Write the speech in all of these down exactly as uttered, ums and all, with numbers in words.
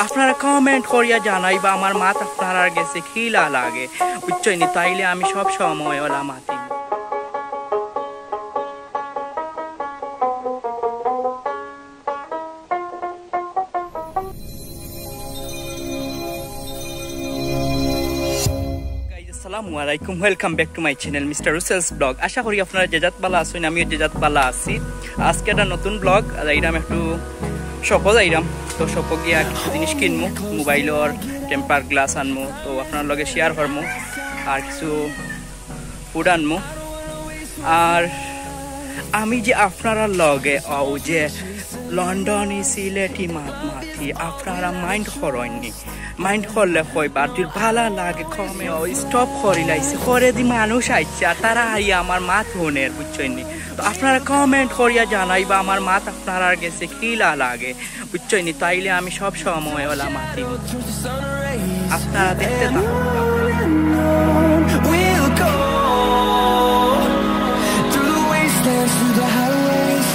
আপনারা কমেন্ট করিয়া জানাইবা আমার মাত আপনারার গেছে কিলা লাগে, বুঝছইন নি? তাইলে আমি সব সময় ওলা মাতি। Guys, আসসালামু আলাইকুম, welcome back to my channel, mister রুসেলস ব্লগ। আশা করি আপনারা যে যাত ভালা আছইন, আমিও যে যাত ভালা আছি। আজকে একটা নতুন ব্লগ, যাইরাম একটু শপো যাইরাম, তো শপো গিয়া কিছু জিনিস কিনমু, মোবাইলর টেম্পার গ্লাস আনমু, তো আপনার লগে শেয়ার করমু, আর কিছু ফুড আনমু। আর আমি যে আপনারার লগে অউ যে লন্ডনি সিলেটি মাত মাতি, আপনারা মাইন্ড করইন নি, মাইন্ড করলে কইবা, আর যদি ভালা লাগে কমে অউ স্টপ করিলাইছি, করে দি মানুষ আইছে, আর তারা আইয়া আমার মাত হুনের, বুঝছইন নি? তো আপনারা কমেন্ট করিয়া জানাইবা আমার মাত আপনারার গেছে কিলা লাগে, বুঝছইন নি? তাইলে আমি সব সময় ওলা মাতি। আপনারা দেখতে থাকুন। We'll go through the wastelands, through the highways,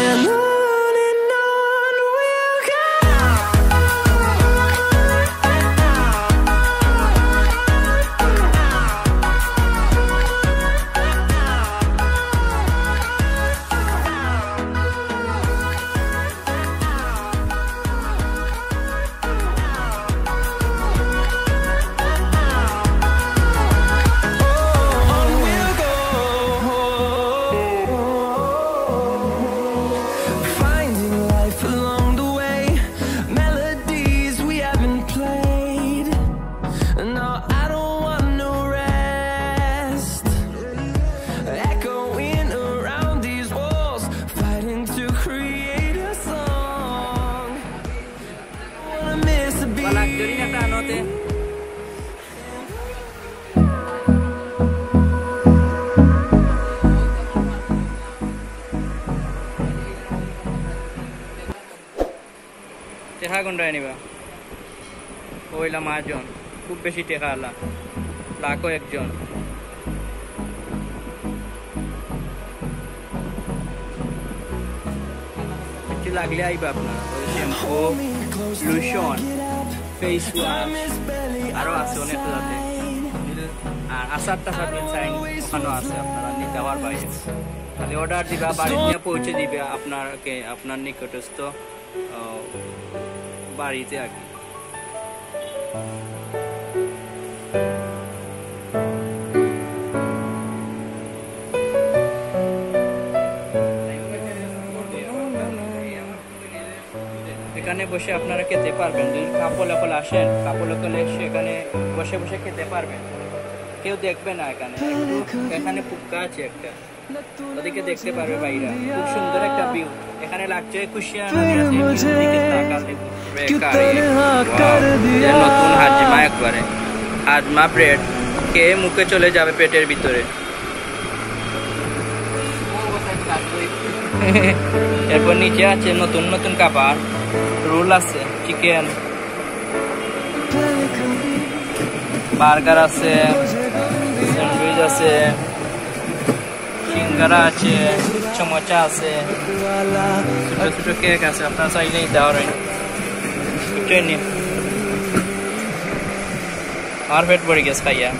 and on and on we'll go. Finding life along the way, melodies we haven't played. No, I don't want no rest. Echoing around these walls, fighting to create a song. Wanna miss a beat. টেকা কোনটা নিবা? ওইলা মাজন, খুব বেশি টেকা আলা, লাখো একজন। কিছু লাগলে আইবা আপনার, ওই শ্যাম্পু, লোশন, ফেস ওয়াশ, আরো আছে অনেক জাতে। আর আচার টাচার যে চাইন, ওখানেও আছে, আপনারা নিতে পারবা। খালি অর্ডার দিবা, বাড়িত নিয়া পৌঁছে দিবে আপনাকে, আপনার নিকটস্থ, আহ, বাড়িতে আর কি। এখানে বসে আপনারা খেতে পারবেন, যদি কাপল অকল আসেন, কাপল অকল এসে এখানে বসে বসে খেতে পারবেন, কেউ দেখবে না এখানে। এখানে ফুক্কা আছে একটা, ওদিকে দেখতে পারবে বাইরা, খুব সুন্দর একটা ভিউ। এখানে লাগছে একুশে আনা, দিকে তাকালে। বেকারি। Wow, এটা নতুন হাজমা একবারে। হাজমা ব্রেড খেয়ে মুখে চলে যাবে পেটের ভিতরে। এরপর নিচে আছে নতুন নতুন খাবার, রোল আছে, চিকেন, বার্গার আছে, স্যান্ডউইচ আছে, সিঙ্গারা আছে, সমোসা আছে, ছোট ছোট কেক আছে, আপনারা চাইলে নিতে পারেন। বুঝছেন নি? আমার পেট ভরে গেছে খাইয়া।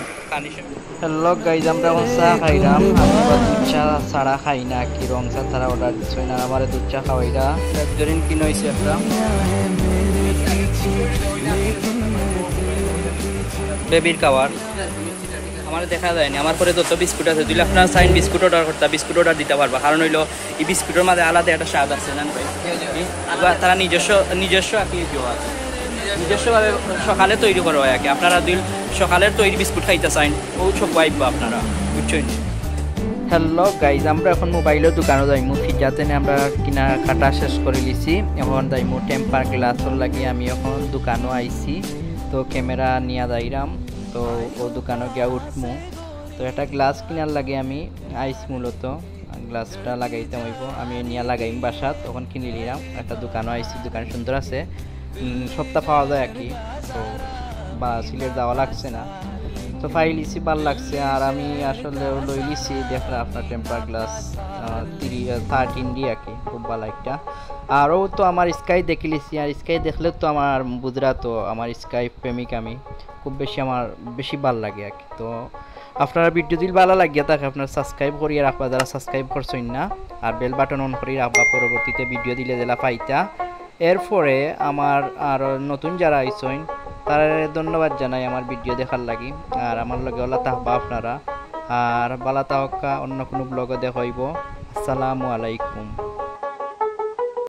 হ্যালো গাইজ, আমরা এখন চা খাইলাম। আমরা দুধ চা ছাড়া খাই না, কি রং চা তারা অর্ডার দিচ্ছে না, আমারে দুধ চা খাওয়াইরা। একজনই কিনে হইছে একটা বেবির খাবার। আমার দেখা যায়নি, আমার পরে যত বিস্কুট আছে, দুই লাখ টাকা সাইন বিস্কুট অর্ডার করতে, বিস্কুট অর্ডার দিতে পারবা, কারণ হইলো এই বিস্কুটর মাঝে আলাদা একটা স্বাদ আছে না ভাই? বা তারা নিজস্ব, নিজস্ব আর কি ইয়ে আছে, নিজস্বভাবে সকালে তৈরি করা হয় আর কি। আপনারা যদি সকালের তৈরি বিস্কুট খাইতে চাইন, ও সব পাইবা আপনারা, বুঝছেন? হ্যালো গাইজ, আমরা এখন মোবাইলর দোকানো যাইমু। পিজ্জা তেনে আমরা কিনা কাটা শেষ করে লিছি, এখন যাইমু টেম্পার গ্লাসর লাগি। আমি এখন দোকানো আইছি, তো ক্যামেরা নিয়া যাইরাম, তো ও দোকানো গিয়া উঠমু। তো একটা গ্লাস কিনার লাগি আমি আইছি মূলত। গ্লাসটা লাগাইতে হইব, আমি নিয়া লাগাইম বাসাত। তখন কিনি নিলাম, একটা দোকানও আইছি, দোকান সুন্দর আছে। উম, সবটা পাওয়া যায় আর কি। তো বা সিলেট যাওয়া লাগছে না। তো পাইলিছি, ভালা লাগছে। আর আমি আসলে লইলিছি, দেখরা আপনার temper glass three thirteen D R কি, খুব ভালা একটা। আরও তো আমার স্কাই দেখিলিছি, আর স্কাই দেখলে তো আমার বুঝরা তো আমার স্কাই প্রেমিক আমি, খুব বেশি আমার বেশি ভালা লাগে আর কি। তো আপনারা ভিডিও যদি ভালা লাগিয়া থাকে, আপনারা সাবস্ক্রাইব করিয়া রাখবা যারা সাবস্ক্রাইব করছইন না, আর বেল বাটন অন করি রাখবা, পরবর্তীতে ভিডিও দিলে দিলা পাইতা। এরপরে আমার আর নতুন যারা আইছইন, তারারে ধন্যবাদ জানাই আমার ভিডিও দেখার লাগি, আর আমার লগে অলা থাকবা আপনারা। আর ভালা থাকউক্কা, অন্য কুনু ব্লগো দেখা অইবো। আসসালামু আলাইকুম।